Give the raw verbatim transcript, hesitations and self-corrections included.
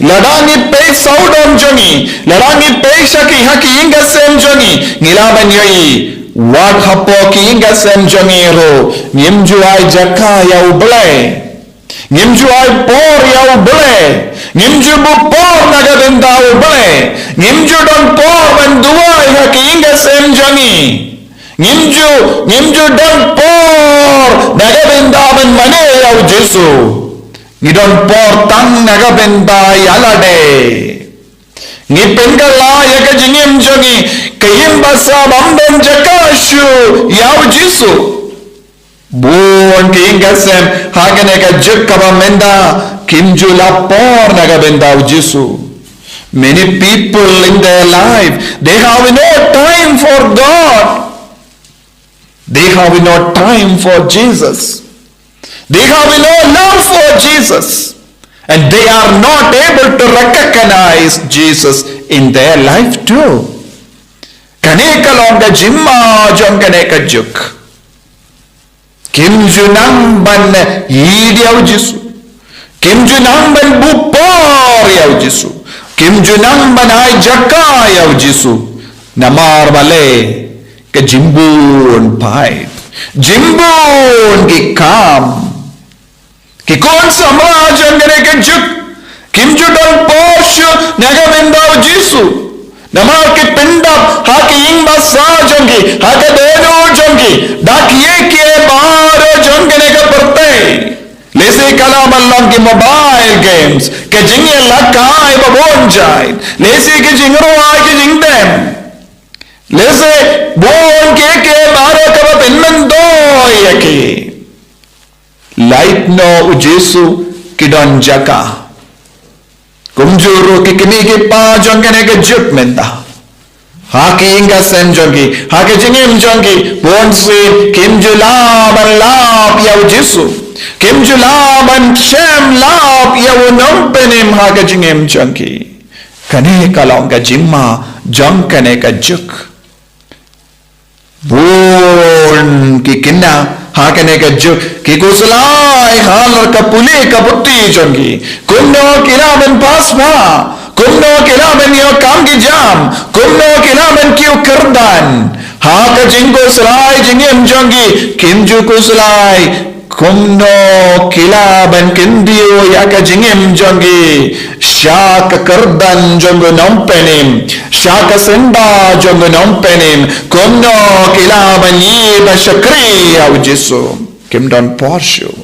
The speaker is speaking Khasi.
Lada ngi peit sawdong jong ngi, lada ngi peit sha ki ha ki ïing ki sem jong ngi, ngi lah ban ïohi wat hapoh ki ïing ki sem jong ngi ruh ngim ju ai jaka ïa U Blei. Ngim ju ai por ïa U Blei. Ngim ju buh por na ka bynta U Blei. Ngim ju don por ban duwai ha ki ïing ki sem jong ngi. Ngim ju, ngim ju don por na ka bynta ban mane ïa U Jisu. Ngi don por tang na ka bynta ïa lade. Ngi pynkylla ïa ka jingim jong ngi, ka ïing basa bym don jaka shuh ïa U Jisu. Bun ki ïing ki sem ha kane ka juk kaba mynta kim ju lah por na ka bynta U Jisu. Many people in their life, they have no time for God. They have no time for Jesus. They have no love for Jesus. And they are not able to recognize Jesus in their life too. Kane ka long ka jingma jong kane ka juk. Kim ju nang ban ïeit ïa U Jisu. Kim ju nang ban buh por ïa U Jisu. Kim ju nang ban ai jaka ïa U Jisu. Namar balei? Ka jingbun paid, jingbun ki kam. Ki khun samla jong kane ka juk kim ju don por shuh na ka bynta U Jisu. Namar ki pyndap ha ki ïing basa jong ki, ha ka dohnud jong ki da kiei kiei baroh jong kane ka pyrthei. Lehse ka lah ban long ki mobile games, ka jingïalehkai ba bun jait, lehse ki jingrwai ki jingdem, lehse bun kiei kiei baroh kaba pynmyntoi ïa ki. Lait noh U Jisu, ki don jaka. Kumjuh ruh ki kmie ki kpa jong kane ka juk mynta, ha ki ïing ki sem jong ki, ha ka jingim jong ki, bunsien kim ju lah ban lap ïa U Jisu. Kim ju lah ban shem lap ïa U Nongpynim ha ka jingim jong ki. Kane ka long ka jingma jong kane ka juk. Bun ki kynja ha kane ka juk ki khuslai halor ka pule ka puthi jong ki. Kumno ki lah ban pass bha, kumno ki lah ban ïoh kam ki jam, kumno ki lah ban kiew kyrdan. Ha ka jingkhuslai jingim jong ki, kim ju khuslai kumno ki lah ban kyntiew ïa ka jingim jong ki sha ka kyrdan jong U Nongpynim, sha ka syndah jong U Nongpynim. Kumno ki lah ban ïoh ba shakri ïa U Jisu. Kim don por shuh.